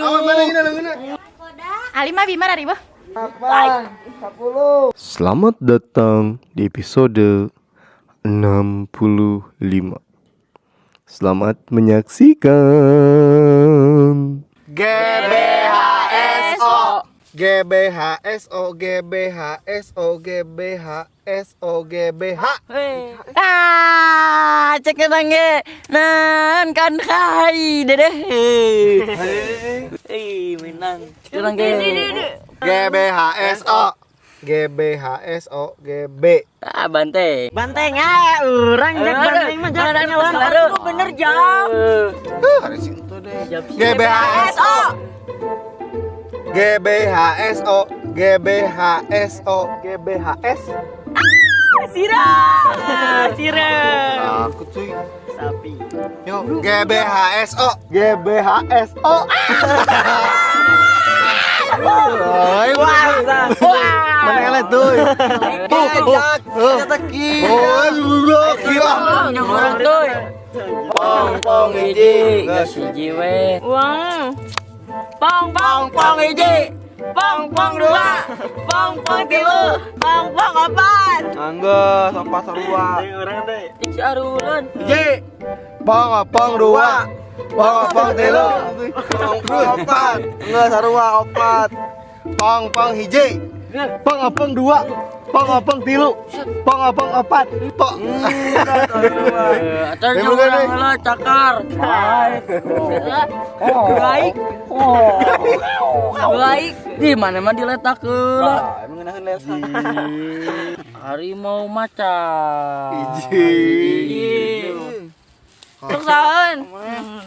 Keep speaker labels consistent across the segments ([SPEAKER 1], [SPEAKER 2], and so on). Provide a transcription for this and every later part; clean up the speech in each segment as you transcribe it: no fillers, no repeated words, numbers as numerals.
[SPEAKER 1] Awan mana ini leungeunna?
[SPEAKER 2] Alima Bima ribu.
[SPEAKER 1] 8, 10.
[SPEAKER 3] Selamat datang di episode 65. Selamat menyaksikan.
[SPEAKER 1] G B H S O G B H S O G B H S O G B H S O G B H.
[SPEAKER 4] Ah, cek ge. Nan kan kai dedeh. Eh, menang. Urang ge.
[SPEAKER 1] G B H S O G B H S O G B.
[SPEAKER 4] Ah, banteng.
[SPEAKER 5] Banteng ah, urang jak banteng mah jak nyawan.
[SPEAKER 4] Bener jam.
[SPEAKER 1] Hari situ deh. G B H S O G B H S O G B H S O G B H S.
[SPEAKER 4] Sira. Sira.
[SPEAKER 1] Aku cuy.
[SPEAKER 4] Sapi.
[SPEAKER 1] Yo G B H S O G B H S O. Mana eleh tuh? Oh, gila.
[SPEAKER 4] Orang tuh. Pong pong hiji, geus hiji we.
[SPEAKER 2] Wah.
[SPEAKER 4] Pong pong pong hiji. Pong pong dua. Pong pong tilu. Pong pong opat.
[SPEAKER 1] Angga, sampah sarua.
[SPEAKER 4] Orang teh. Si arulan.
[SPEAKER 1] Hiji. Pong pong dua. Pong pong tilu. Pong pong opat. Enggak sarua opat. Pong pong hiji. Pong pong dua. Pong pong tilu. Pong pong opat. Pong.
[SPEAKER 4] Atau
[SPEAKER 1] Eh,
[SPEAKER 4] yang
[SPEAKER 1] bukan,
[SPEAKER 4] orang
[SPEAKER 1] eh.
[SPEAKER 4] lah cakar. Baik. Baik. Di mana mah diletak heula.
[SPEAKER 1] Emang ngeunaheun lesak.
[SPEAKER 4] Harimau macan.
[SPEAKER 1] Hiji.
[SPEAKER 2] Sok saeun.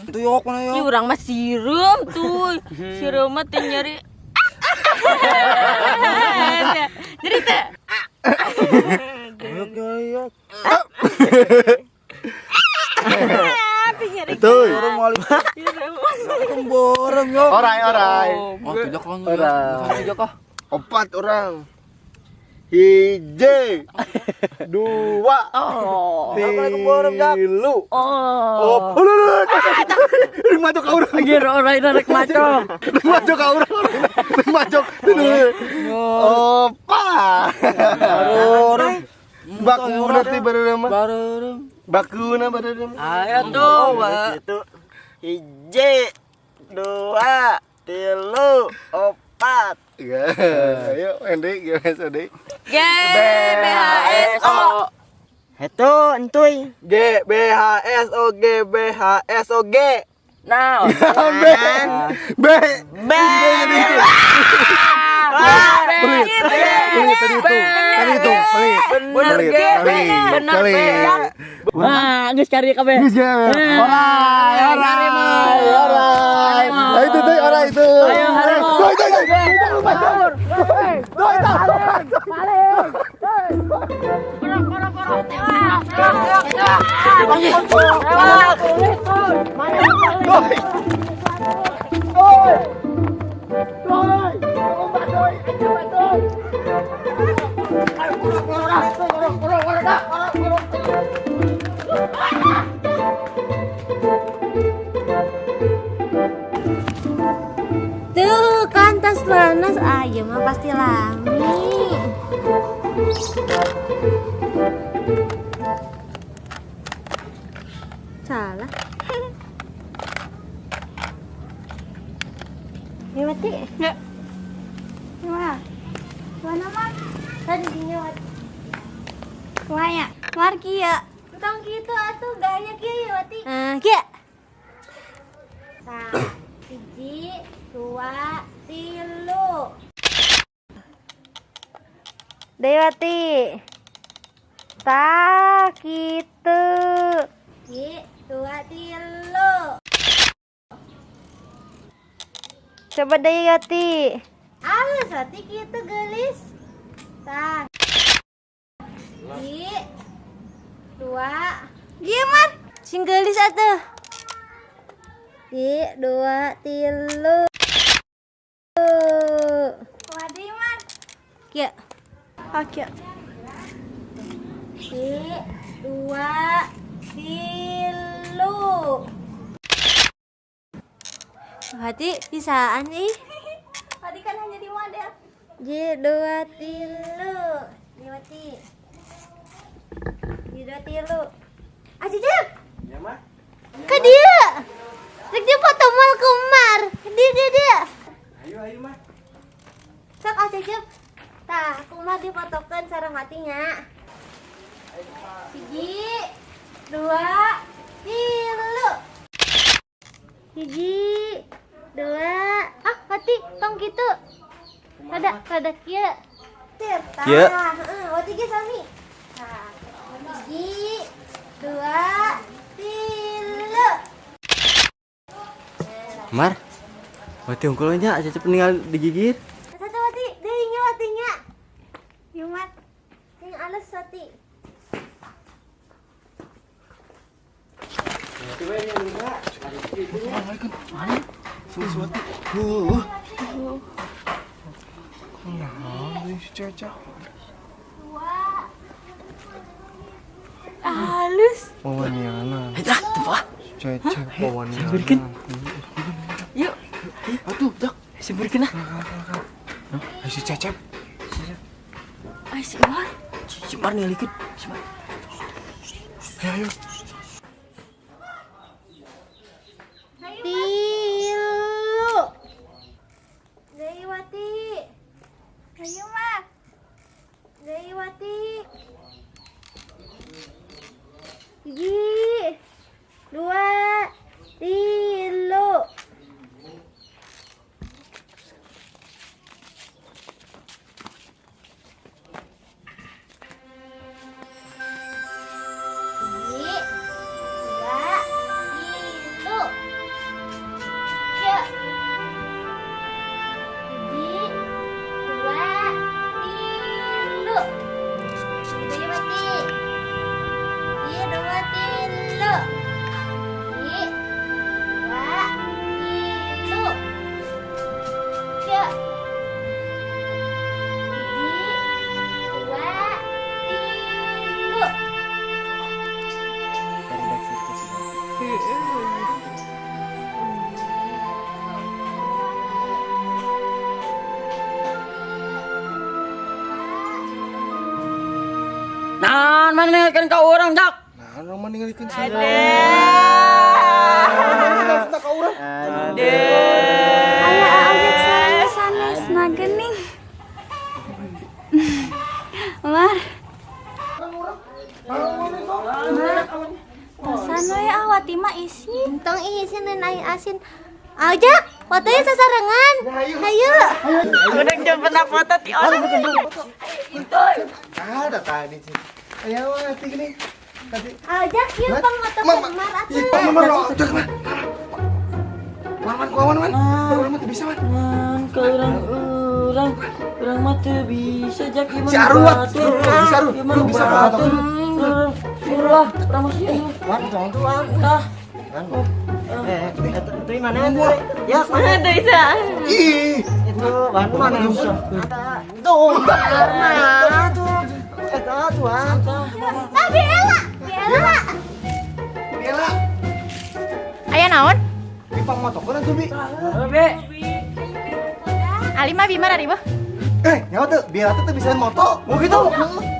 [SPEAKER 1] Tuyok mana
[SPEAKER 2] Ih, urang mah sireum tuh. Sireum mah teh nyeri. Nyeri teh.
[SPEAKER 1] Tuyok.
[SPEAKER 2] Nyeri.
[SPEAKER 1] Tuh.
[SPEAKER 5] Borong yo.
[SPEAKER 1] Orai orai.
[SPEAKER 5] Oh, tuyok kan.
[SPEAKER 1] Orai.
[SPEAKER 5] Tuyok ah.
[SPEAKER 1] Opat orang. Hiji. Dua. Tilu.
[SPEAKER 4] Oh.
[SPEAKER 1] Oh, lu. Rek maju ka urang.
[SPEAKER 4] Anjir orang ini rek maco.
[SPEAKER 1] Rek maju ka urang. Rek maju. Opat. Bakuna teh bareureuh mah.
[SPEAKER 4] Baru.
[SPEAKER 1] Bakuna bareureuh mah.
[SPEAKER 4] Ayo tuh.
[SPEAKER 5] Itu hiji, dua, tilu, opat.
[SPEAKER 1] Ya, ayo Endi gimana Endi?
[SPEAKER 2] G B H S O.
[SPEAKER 5] Itu entuy. G B H S O G B H S O G.
[SPEAKER 4] Nah.
[SPEAKER 1] B B
[SPEAKER 5] B.
[SPEAKER 1] Pelit. Pelit tadi itu. Tadi itu pelit.
[SPEAKER 4] Bener
[SPEAKER 1] Pelit.
[SPEAKER 4] G.
[SPEAKER 1] Pelit.
[SPEAKER 4] Bener B.
[SPEAKER 1] Pelit.
[SPEAKER 4] Wah, geus cari kabeh.
[SPEAKER 1] Geus ya. Orai, orai, orai. Nah, itu tuh orai itu.
[SPEAKER 4] Ayo, harimau.
[SPEAKER 1] Doi, doi, doi. Doi, doi. Doi. Doi. Doi. Doi. Doi.
[SPEAKER 6] Tuh kan tas panas, ayo mah pasti lami. Salah. Ini mati.
[SPEAKER 2] Ya.
[SPEAKER 6] Wah. Mana mah? Tadi dinya wat. Wah ya. Mar kieu. Tong kitu atuh gaya kieu ya wati. Ah, kieu. Tah, hiji, dua, tilu. Dewati. Tah kitu. Hiji, dua, tilu. Coba deui Wati. Alus Wati kitu geulis. Tah. Hiji, dua. Ieu mah sing geulis atuh. Hiji, dua, tilu. Wadi mah. Kieu.
[SPEAKER 2] Oke.
[SPEAKER 6] Hiji, dua, tilu. Wati bisaan ih. Wati kan hanya di model. J dua tilu. Ini Wati. J dua tilu. Ah, Cecep.
[SPEAKER 1] Ya mah.
[SPEAKER 6] Ka dia. Rek dia foto moal kumar. Dia dia dia.
[SPEAKER 1] Ayo ayo mah.
[SPEAKER 6] Sok ah Cecep. Tah, kumaha difotokeun sareng Wati nya. Hiji, dua, tilu. Hiji, dua. Ah, Wati, tong kitu. Rada, rada kieu. Tah,
[SPEAKER 1] Kieu.
[SPEAKER 6] heeh, Wati ge sami. Tah, hiji, dua, tilu.
[SPEAKER 5] Mar. Wati unggul nya Cecep ninggal digigir.
[SPEAKER 6] Satu Wati, deui nya Wati nya. Yuk, Mat. Sing alus Wati.
[SPEAKER 1] Sesuatu. Kunaon si Cecep?
[SPEAKER 2] Halus.
[SPEAKER 1] Wawanianan.
[SPEAKER 5] Eh, dah, teu ah.
[SPEAKER 1] Cecep wawanianan.
[SPEAKER 5] Yuk.
[SPEAKER 1] Atuh, dak.
[SPEAKER 5] Sempurkeun ah.
[SPEAKER 1] Ai si Cecep.
[SPEAKER 2] Ay, si Mar.
[SPEAKER 5] Si Mar ningalikeun. Si Mar.
[SPEAKER 1] Ayo ayo.
[SPEAKER 6] Tilu. Deui Wati. Hayu mah. Deui Wati. Hiji, dua, tilu. Hiji, dua, tilu. Ya. Hiji, dua, tilu. Hiji, Wati. Hiji, dua, tilu. Hiji, dua, tilu. Ya. Hiji, dua, tilu.
[SPEAKER 5] Dari cerita si Wati. Nah, mana ningalikeun ka urang, Jak?
[SPEAKER 1] Nah, urang mah ningalikeun si.
[SPEAKER 5] Ade.
[SPEAKER 6] Aya ojek sanes sanes na geuning. Mar. Mar. Pesan we ah Wati mah isin. Entong isin dan air asin. Ojek, fotonya sasarengan. Hayu.
[SPEAKER 4] Udah jangan pernah foto ti orang.
[SPEAKER 1] Ada tadi sih. Ayo Wati gini. Tadi.
[SPEAKER 6] Ojek, ieu pang foto
[SPEAKER 1] Mama.
[SPEAKER 6] Mar atuh.
[SPEAKER 1] Ih, Mama ojek mah. Man man kuawan man. Urang mah teu bisa man.
[SPEAKER 5] Man, ka urang urang urang mah teu bisa Jak ieu mah.
[SPEAKER 1] Si Arun, Wat. Bisa Arun.
[SPEAKER 5] Ieu mah
[SPEAKER 1] Lu bisa
[SPEAKER 5] batur.
[SPEAKER 1] foto.
[SPEAKER 5] Urang lah, urang mah sieun.
[SPEAKER 1] Man, tolong tuh man.
[SPEAKER 5] Tah.
[SPEAKER 1] Man.
[SPEAKER 5] Itu mana? Ya,
[SPEAKER 2] Mana tuh bisa?
[SPEAKER 1] Ih.
[SPEAKER 5] Itu mana mana? Tuh, mana tuh? Eta tuh.
[SPEAKER 6] Ah, Bella. Bella.
[SPEAKER 1] Bella.
[SPEAKER 4] Aya naon?
[SPEAKER 1] Bi pang motokeun atuh bi.
[SPEAKER 5] Be.
[SPEAKER 4] Ali mah Bima ribu.
[SPEAKER 1] Eh, nyawa tuh, Bella tuh teu bisa moto. Oh gitu.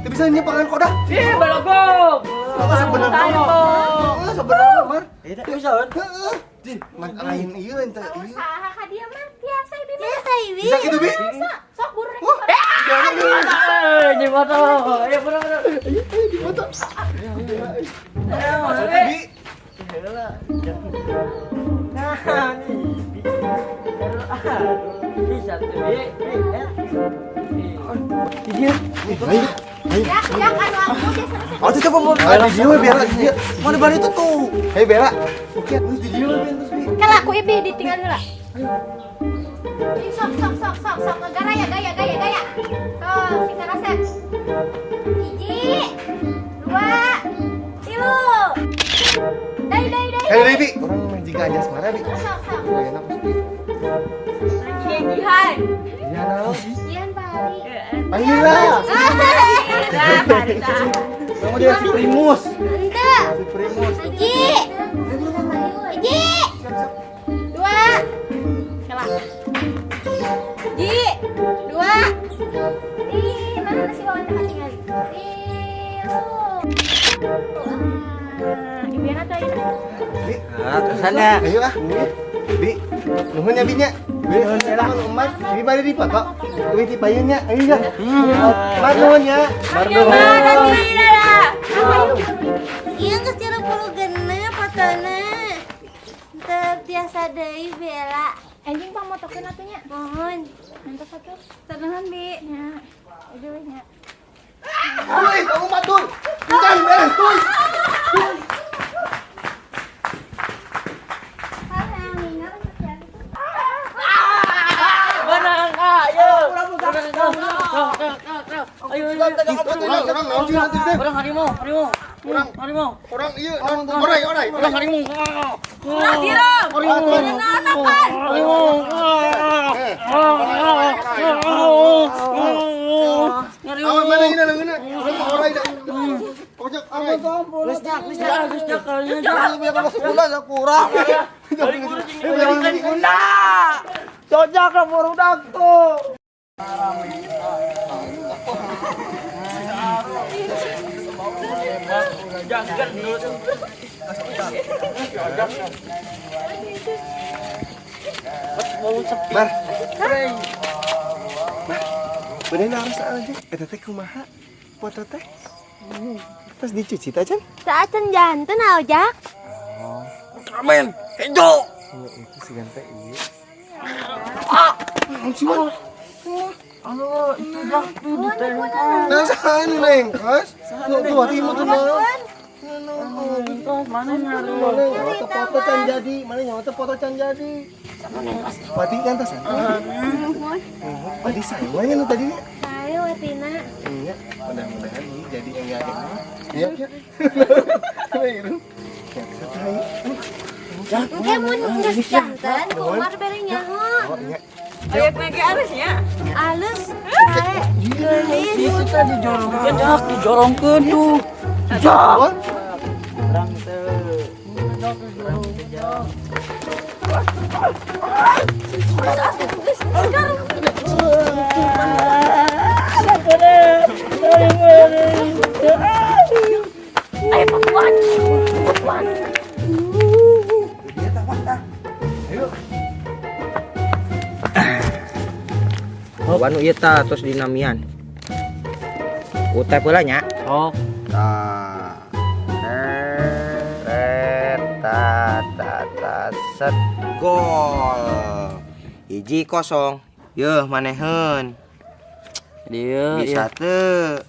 [SPEAKER 1] Teu bisa nyepangan koda.
[SPEAKER 5] Ih, balogok.
[SPEAKER 1] Heeh, sebenarnya. Heeh, sebenarnya Mar.
[SPEAKER 5] Itu bisa.
[SPEAKER 1] Heeh. Di, man lain ieu lain teh ieu.
[SPEAKER 6] Saha ka dia mah biasa Bi. Biasa Bi.
[SPEAKER 1] Bisa gitu bi?
[SPEAKER 6] Sok buru.
[SPEAKER 1] Wah, jangan jangan.
[SPEAKER 5] Eh, di foto. Ayo, buru buru.
[SPEAKER 1] Di foto. Bi.
[SPEAKER 5] Nah, nih. Bisa tuh, Bi. Iya.
[SPEAKER 1] Ayo. Ayo.
[SPEAKER 6] Jak, jak anu aku biasa.
[SPEAKER 1] Oh, itu coba mau. Ayo di dieu Bella di dieu. Mau di itu tuh. Hei Bella. Oke, terus di dieu terus bi.
[SPEAKER 6] Kalau aku Ibi ditinggal heula. Ih, sok sok sok sok sok gaya gaya gaya gaya. Sok sing resep. Hiji, dua, tilu. Dai dai dai.
[SPEAKER 1] Hei Bi, urang jika aja asmara bi.
[SPEAKER 6] Sok sok.
[SPEAKER 1] Enak pasti.
[SPEAKER 2] Jihan.
[SPEAKER 1] Iya naon?
[SPEAKER 6] Jihan Pari.
[SPEAKER 1] Panggil lah.
[SPEAKER 2] Dah, Barita.
[SPEAKER 1] Kamu dia si Primus.
[SPEAKER 6] Ente.
[SPEAKER 1] Si Primus.
[SPEAKER 6] Hiji. Hiji. Dua. Ji, dua. Ih, mana si Wawan teh tinggal? Tilu. Ah, Ibiana tuh ayeuna.
[SPEAKER 1] Bi,
[SPEAKER 5] Nah, terusannya.
[SPEAKER 1] Ayo ah. Bi, nuhun ya Bi nya. Bi, nuhun Umat. Bi bade dipoto. Bi ti payun nya. Ayo ya. Mat nuhun ya.
[SPEAKER 2] Ya, nanti dadah.
[SPEAKER 7] Iya geus 36 fotona. Teu tiasa deui Bella.
[SPEAKER 6] Anjing pangmotokeun atuh nya.
[SPEAKER 7] Mohon.
[SPEAKER 6] Mantap atuh. Nuhun, Bi. Nya. Udah we nya.
[SPEAKER 1] Woi, kamu matur. Encan beres tuh.
[SPEAKER 4] Menang, ayo. Ayo, ayo.
[SPEAKER 1] Orang orang naon sih nanti teh?
[SPEAKER 4] Orang harimau, harimau.
[SPEAKER 1] Orang.
[SPEAKER 4] Harimau.
[SPEAKER 1] Orang iya, orai orai.
[SPEAKER 4] Orang harimau.
[SPEAKER 2] Ulah siram.
[SPEAKER 4] Harimau. Harimau.
[SPEAKER 1] Awan mana ini leungeunna? Urang mah orai dah. Pokoknya orai.
[SPEAKER 5] Geus jak, geus jak.
[SPEAKER 4] Geus jak kalinya.
[SPEAKER 5] Kurang. Nah, cocok lah barudak tuh.
[SPEAKER 1] Mar. Mar. Bener harus aja. Eta teh kumaha? Foto teh? Terus dicuci teh, Cen?
[SPEAKER 7] Teu acan janten ojak.
[SPEAKER 5] Amin. Hejo.
[SPEAKER 1] Oh, itu si gante iya. Ah, si Wan.
[SPEAKER 4] Aduh, itu jak tuh ditembak.
[SPEAKER 1] Nah, saha nu nengkos? Tuh, tuh hati mu tuh naon?
[SPEAKER 4] Mana ngaruh?
[SPEAKER 1] Mana nyawa teh foto can jadi, mana nyawa teh foto can jadi. Pati kan tas. Pati saya nya nu tadi nya.
[SPEAKER 7] Ayo Watina.
[SPEAKER 1] Iya, mudah-mudahan ini jadi yang enggak ada. Iya, iya. Iya. Ya, satu lagi.
[SPEAKER 7] Engke mun geus janten kumar bere nyaho.
[SPEAKER 1] Oh, iya.
[SPEAKER 2] Ayo lagi alusnya.
[SPEAKER 7] Alus. Sae. Geulis.
[SPEAKER 4] Itu tadi jorongkeun, jak dijorongkeun tuh. Jak.
[SPEAKER 5] Urang teu.
[SPEAKER 2] Ayo pakuan. Pakuan.
[SPEAKER 5] Wanu ieu tah tos dinamian. Utep heula nya.
[SPEAKER 4] Sok.
[SPEAKER 5] Tah. Ret ta ta ta set gol. 1-0. Yeuh maneheun.
[SPEAKER 4] Dieu
[SPEAKER 5] Bisa teu.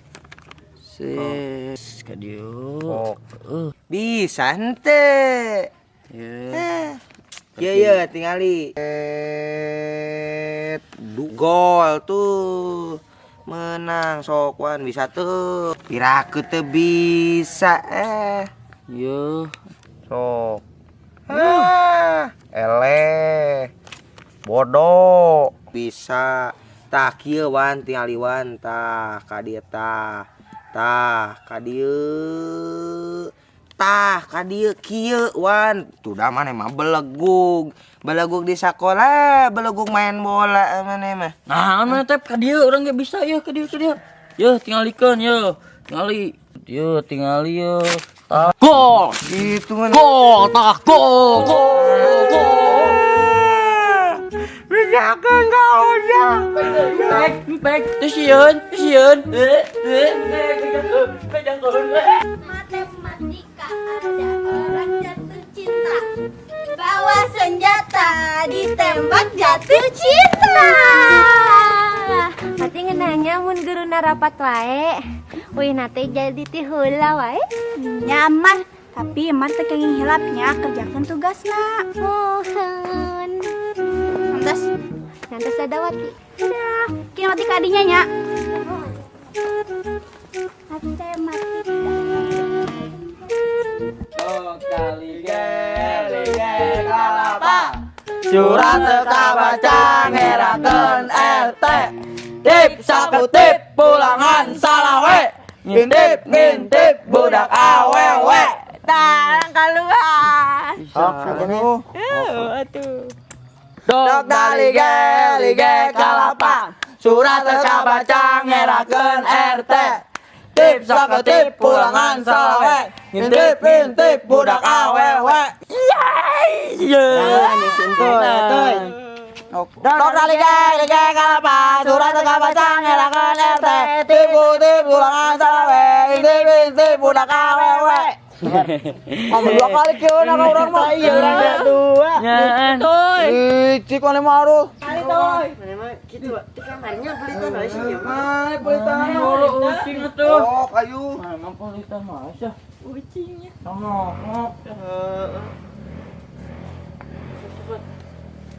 [SPEAKER 4] Sis ka dieu.
[SPEAKER 5] Oh. Bisa henteu.
[SPEAKER 4] Ieu.
[SPEAKER 5] Ye ye tingali. Gol tuh. Menang sok Wan bisa tuh. Piraku teu bisa eh.
[SPEAKER 4] Ieu.
[SPEAKER 5] Sok. Ah, eleh. Bodoh. Bisa. Tah kieu Wan tingali Wan tah ka dieu tah. Tah ka dieu. Tah ka dieu kieu Wan. Tuh dah maneh mah belegug. Belegug di sakola, belegug main bola maneh mah.
[SPEAKER 4] Nah, mana teh ka dieu urang ge bisa ieu ka dieu ka dieu. Yeuh tingalikeun yeuh. Tingali. Yeuh tingali yeuh. Tah gol.
[SPEAKER 5] Gitu mana.
[SPEAKER 4] Gol tah gol gol gol.
[SPEAKER 5] Misalkan kau udah.
[SPEAKER 4] Pek pek teu sieun, teu sieun. Eh eh pek
[SPEAKER 7] Matematika ada orang jatuh cinta. Bawa senjata ditembak jatuh cinta. Pati ngenanya mun guruna rapat wae. Wih nate jadi ti heula wae.
[SPEAKER 6] Nyaman, tapi Mar teh kenging hilapnya kerjakan tugasna.
[SPEAKER 7] Mohon.
[SPEAKER 6] Nantes,
[SPEAKER 7] Nanti ada wati.
[SPEAKER 6] dah, kini wati ka adinya nya.
[SPEAKER 7] Matematika.
[SPEAKER 5] Surat tetap baca ngerakeun RT. Tip sakutip pulangan salawe. Ngintip ngintip budak awewe.
[SPEAKER 2] Tah, keluar.
[SPEAKER 5] Aduh.
[SPEAKER 2] Atuh.
[SPEAKER 4] Dog dalige lige kalapa. Surat teu kabaca ngerakeun RT. Tip saketip pulangan salawe. Ngintip intip budak awewe. Iya. Dog dalige lige kalapa. Surat teu kabaca ngerakeun RT. Tip tip pulangan salawe. Ngintip intip budak awewe.
[SPEAKER 5] Ngomong dua kali kieu na ka urang mah.
[SPEAKER 1] Iya, urang teh dua.
[SPEAKER 4] Nyan.
[SPEAKER 5] Licik mana mah aduh.
[SPEAKER 2] Kali toy.
[SPEAKER 1] Mana mah kitu di kamarnya belitan we sih ya.
[SPEAKER 5] Mana pelitan?
[SPEAKER 4] Dulu ucing atuh.
[SPEAKER 5] Oh, kayu.
[SPEAKER 4] Mana pelitan mah sih?
[SPEAKER 2] Ucingnya.
[SPEAKER 4] Sama.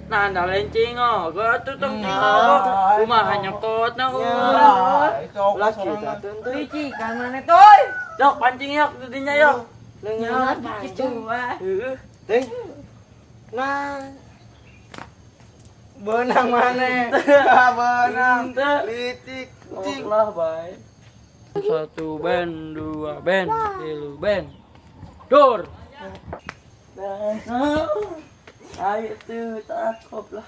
[SPEAKER 4] Nah, anda lencing oh, gua tuh tong cingok. Kumaha nyokot na urang.
[SPEAKER 1] Ulah kitu atuh.
[SPEAKER 2] Licik kan mana toy?
[SPEAKER 4] Yok, pancing yok, didinya yok.
[SPEAKER 1] Leungeun
[SPEAKER 2] Gitu wah.
[SPEAKER 4] Heeh.
[SPEAKER 1] Teh. Nah. Benang mana?
[SPEAKER 5] Benang.
[SPEAKER 4] Teu.
[SPEAKER 5] Licik. Cing.
[SPEAKER 4] Lah bae. Satu band, dua band, tilu band. Dur. Ayo tuh takop lah.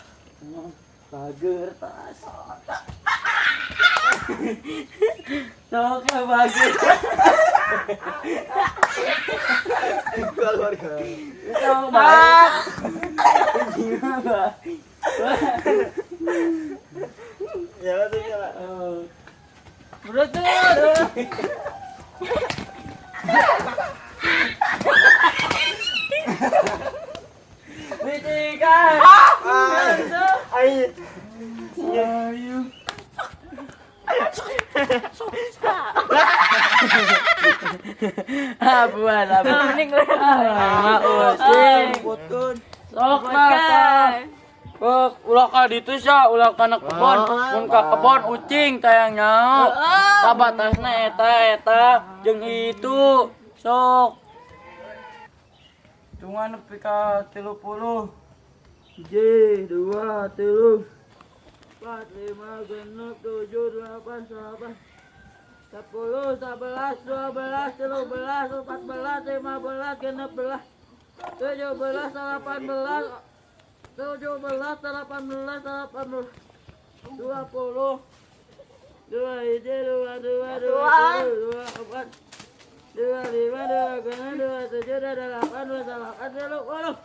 [SPEAKER 4] Bager tas. Sok lah bager. Sok bae.
[SPEAKER 1] Ya tuh ya.
[SPEAKER 4] Bro tuh. Licikan.
[SPEAKER 1] Ai.
[SPEAKER 4] Ayo. Abuan, abuan.
[SPEAKER 2] Mending urang.
[SPEAKER 4] Ah, ucing. Sok lah. Bek, ulah ka ditu sia, ulah kana kebon. Mun ka kebon ucing tayang nyaho. Kabatasna eta eta jeung itu. Sok. Hitungan nepi ka 30. Hiji, dua, tilu, empat, lima, genep, tujuh, delapan, sembilan, 10, 11, 12, 13, 14, 15, 16, 17, 18, 17, 18, 18, 20, dua hiji, dua dua, dua tilu, dua empat, dua lima, dua genep, dua tujuh, dua delapan, dua sembilan, 30.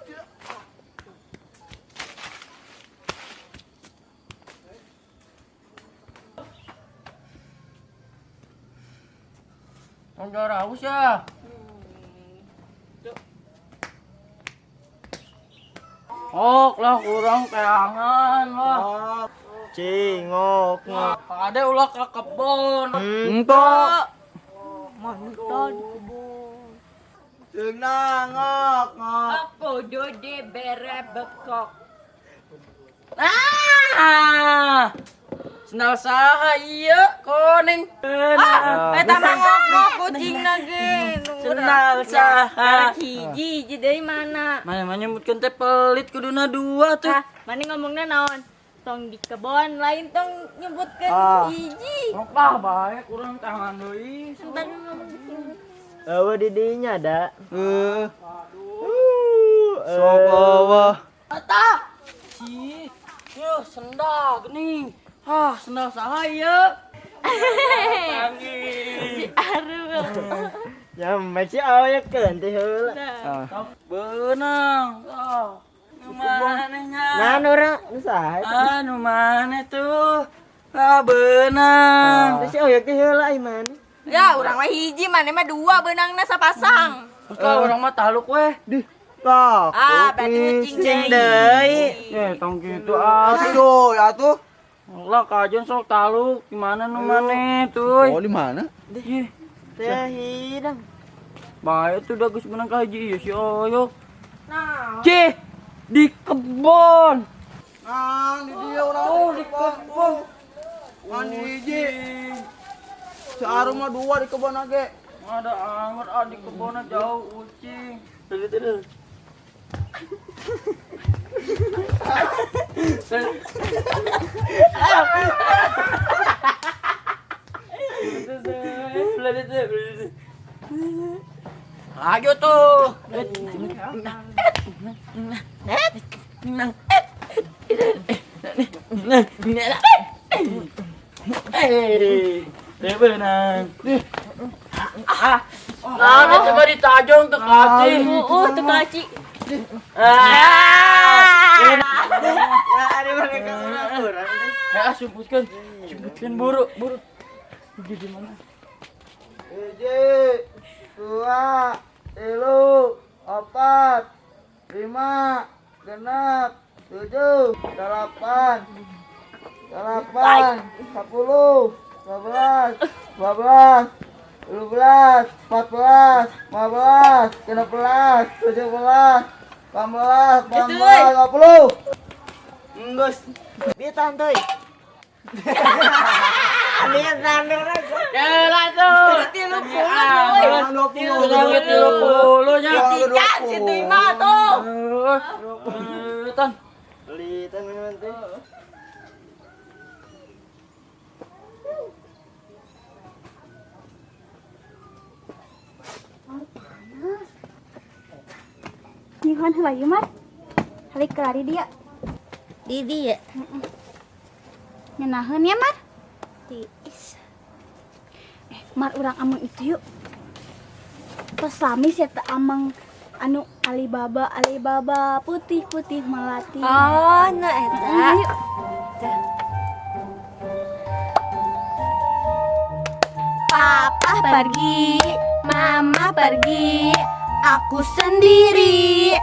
[SPEAKER 4] Tong jauh ya. Ok lah kurang teangan lah.
[SPEAKER 1] Cingok.
[SPEAKER 4] Pak Ade ulah ke kebon.
[SPEAKER 5] Entok.
[SPEAKER 2] Mantap.
[SPEAKER 5] Jeung nangok ngok.
[SPEAKER 2] Aku dode bere bekok.
[SPEAKER 4] Ah! Sendal saha ieu koneng.
[SPEAKER 2] Ah, eta mah ngok-ngok kucing ge.
[SPEAKER 4] Sendal saha.
[SPEAKER 2] Hiji, hiji deui mana?
[SPEAKER 4] Mana mana nyebutkeun teh pelit kuduna dua tuh.
[SPEAKER 2] Ah, mana ngomongna naon? Tong di kebon lain tong nyebutkeun hiji.
[SPEAKER 4] Sok lah bae kurang tangan deui.
[SPEAKER 2] Entar ngomong kucing.
[SPEAKER 1] Eueuh di dinya da.
[SPEAKER 5] Heeh. Sok eueuh.
[SPEAKER 4] Eta. Si, yo sendal geuning. Hah, sendal saha ieu? Panggil.
[SPEAKER 2] Si Arul.
[SPEAKER 1] Ya masih awekeun teh heula.
[SPEAKER 4] Beunang. Ah. Nu maneh nya?
[SPEAKER 1] Nah, urang nu saha?
[SPEAKER 4] Ah, nu maneh tuh? Ah, beunang.
[SPEAKER 1] Teh si oyek teh heula ai maneh.
[SPEAKER 2] Ya, urang mah hiji, maneh mah dua beunangna sapasang.
[SPEAKER 4] Terus lah urang mah taluk weh.
[SPEAKER 1] Dih,
[SPEAKER 5] Tah.
[SPEAKER 2] Ah, berarti ucing
[SPEAKER 1] deui.
[SPEAKER 4] Eh, tong kitu ah.
[SPEAKER 5] Atuh, atuh.
[SPEAKER 4] Lah kajian sok taluk gimana nu maneh tuh?
[SPEAKER 5] Oh, di mana?
[SPEAKER 4] Ih,
[SPEAKER 1] Teh hidang.
[SPEAKER 4] bae tuh udah geus beunang ka hiji ieu si Oyok.
[SPEAKER 2] Nah,
[SPEAKER 4] Cih, di kebon.
[SPEAKER 5] Nah, di dia urang.
[SPEAKER 4] Oh, di kebon.
[SPEAKER 5] Ngan hiji. Searum mah dua di kebon age.
[SPEAKER 4] Ada anggur ah di kebonnya jauh ucing. Tadi tadi. Ayo tuh. Eh, beunang. Ah, nah, coba ditajong tuh kaci.
[SPEAKER 2] Oh, tuh kaci.
[SPEAKER 4] Ah.
[SPEAKER 5] Ada mereka orang.
[SPEAKER 4] Ya, sumputkeun. Sumputkeun buru, buru. Di mana?
[SPEAKER 1] 1, 2, 3, 4, 5, 6, 7, 8, 8, 10, 11, 12, 13, 14, 15, 16, 17, 18, 19, 20.
[SPEAKER 5] Enggeus. Dia tantuy. Dia tantuy.
[SPEAKER 4] Ya, langsung.
[SPEAKER 2] 30.
[SPEAKER 4] 30 nya.
[SPEAKER 2] Ikan situ mah tuh.
[SPEAKER 4] Tan.
[SPEAKER 1] Beli tan minuman teh.
[SPEAKER 6] Nyuhun heula ieu Mar. Halik ke lari dia.
[SPEAKER 7] Di dia.
[SPEAKER 6] Ngenaheun ya Mar.
[SPEAKER 7] Tiis.
[SPEAKER 6] Mar urang ameng itu yuk. Tos lami sih teh ameng anu Alibaba Alibaba putih-putih melati.
[SPEAKER 7] Oh, nu eta.
[SPEAKER 6] Yuk.
[SPEAKER 7] Papa pergi, mama pergi, aku sendiri.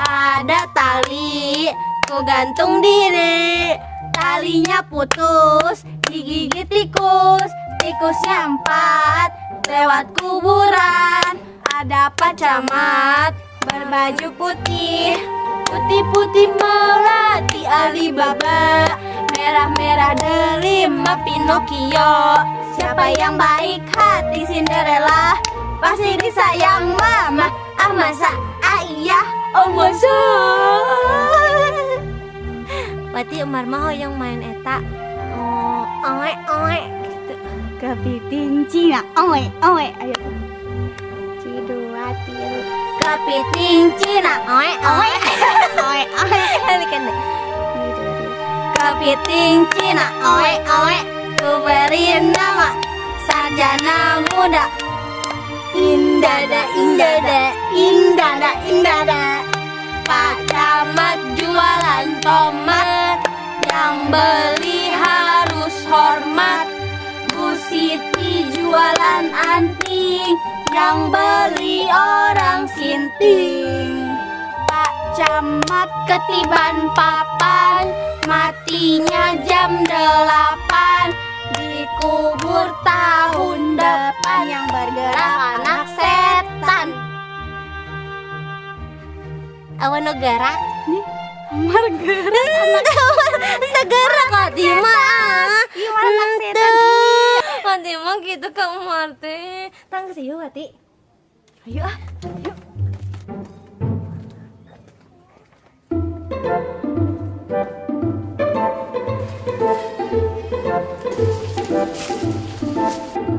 [SPEAKER 7] Ada tali, ku gantung diri. Talinya putus, digigit tikus. Tikusnya 4, lewat kuburan. Ada Pak Camat berbaju putih, putih-putih melati Alibaba, merah-merah delima Pinocchio. Siapa yang baik hati Cinderella, pasti disayang mama. Ah masa, ah iya, oh masa. Berarti Umar mah hoyong main eta. Oh, oe oe gitu.
[SPEAKER 6] Kepiting Cina, oe oe, ayo. 1, 2, 3.
[SPEAKER 7] Kepiting Cina, oe oe.
[SPEAKER 6] Oe oe.
[SPEAKER 7] Ini kan deh. Kepiting Cina, oe oe, ku beri nama sarjana muda. Indada indada indada indada. Pak Camat jualan tomat, yang beli harus hormat. Bu Siti jualan anting, yang beli orang sinting. Pak Camat ketiban papan, matinya jam 8, dikubur tahun depan,
[SPEAKER 6] Yang bergerak
[SPEAKER 7] anak setan. Awan nu gerak.
[SPEAKER 6] Kamar gerak
[SPEAKER 7] anak Entah gerak Fatima.
[SPEAKER 6] Iya, mana anak setan.
[SPEAKER 7] Fatima gitu ke Umar teh. Tang sih yuk Wati.
[SPEAKER 6] Ayo ah. Yuk.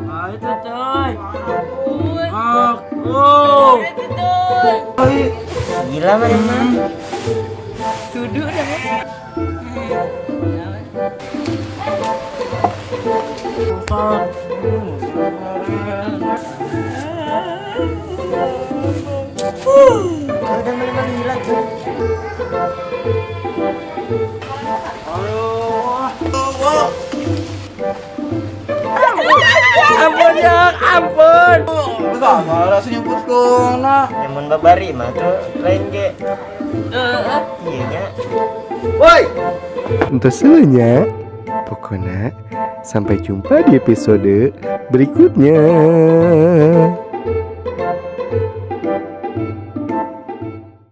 [SPEAKER 4] Ah, itu coy. Aku.
[SPEAKER 2] Itu tuh.
[SPEAKER 5] Gila mah emang.
[SPEAKER 2] Duduk dah.
[SPEAKER 5] Udah mulai hilang tuh.
[SPEAKER 4] Ampun ya, ampun.
[SPEAKER 1] Sama langsung nyebut kona.
[SPEAKER 5] Nyamun babari mah tuh lain ge. Iya nya.
[SPEAKER 1] Woi.
[SPEAKER 3] Untuk selanjutnya, pokoknya sampai jumpa di episode berikutnya.